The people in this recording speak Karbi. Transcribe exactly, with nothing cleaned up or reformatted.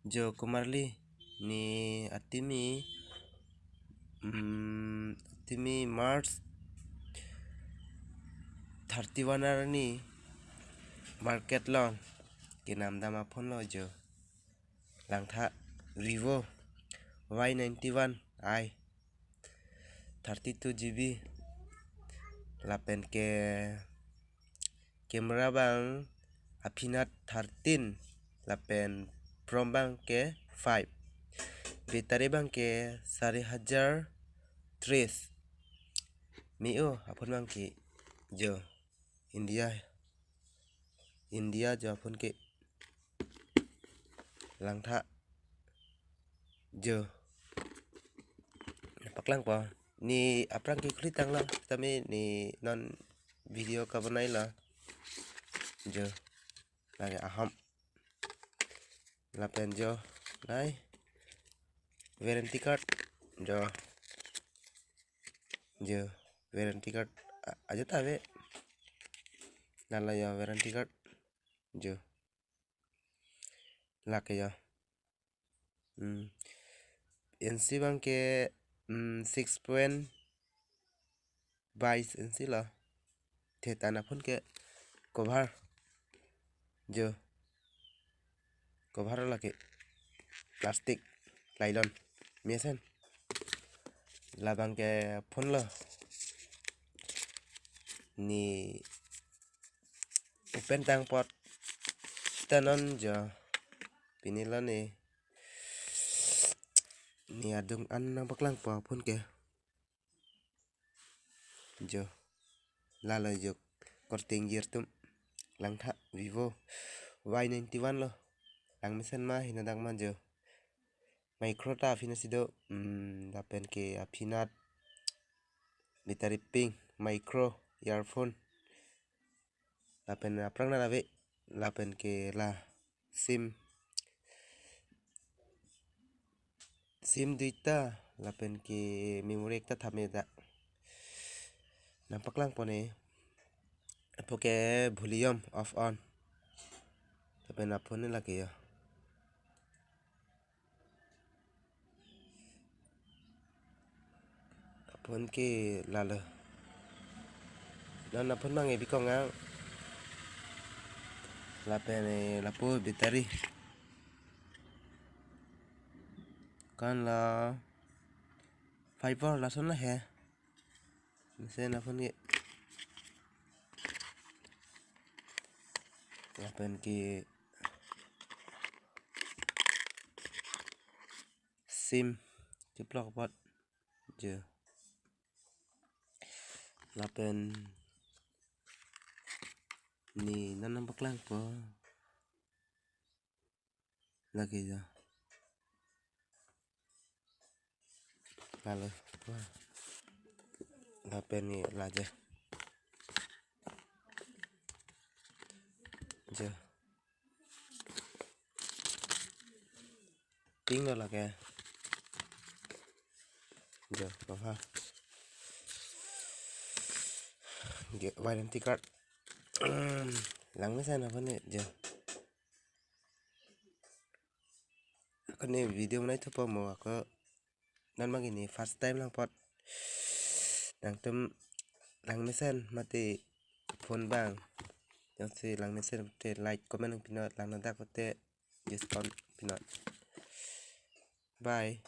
Jo Kumarli, ne atimi, mm, atimi March thirty-one arni market along kenamdam aphone lo jo. Langtha Vivo Y ninety-one i, thirty-two G B, lapen ke camera abang aphinat thirteen, lapen prom abang ke five, battery abang ke sari hajar tris. Me-o aphone abang ke jo, India, India jo aphone ke. Langtha jo, paklangpo. Ne aphrang ke khulitanglo, tame ne non video kabonai lo jo. Lake aham. Lapen jo, nai, warranty card jo. Jo, warranty card a-, ajat ave. Lalo jo warranty card jo. Lake jo. Hmm. Inchi abang ke, hmm, six point bais inchi lo. Thetan aphone ke cover jo. Cover lake plastic, nylon mesen. Labang ke phone lo. Ne open tang apot ta non jo. Pini lo ne, ne adung an nangpaklangpo aphone ke. Jo. Lalo jo, korte ingjir atum. Langtha Vivo Y ninety-one lo. Langmesen ma, henodak ma jo. Micro ta aphinat si do, hmm, lapen ke aphinat battery pink, micro, earphone. Lapen aphrang nat ave, lapen ke la sim. Sim duita, lapen ke memory ekta thame dak. Nangpaklangpo ne. Apo ke volume off on. Lapen aphone ne lake jo. Aphone ke lalo. Non aphone abang e bikong ang. Lapen e lapu battery. Kan la five volt lason la he. Mesen aphone ke. Lapen ke sim keplok apot jo. Lapen ne non nangpaklangpo. Lake jo. Lalo. Wah. Lapen ne la jo. Jo. Pink lo lake. Jo, bapha. Ge, warranty card. Langmesen aphone jo. Ako ne video bonai thupo mo, ako non abang ke ne first time lang apot. Nangtum langmesen mate phone abang. Jongsi langmesen te like, comment nangpinon, langnodak te dislike pinon. Bye.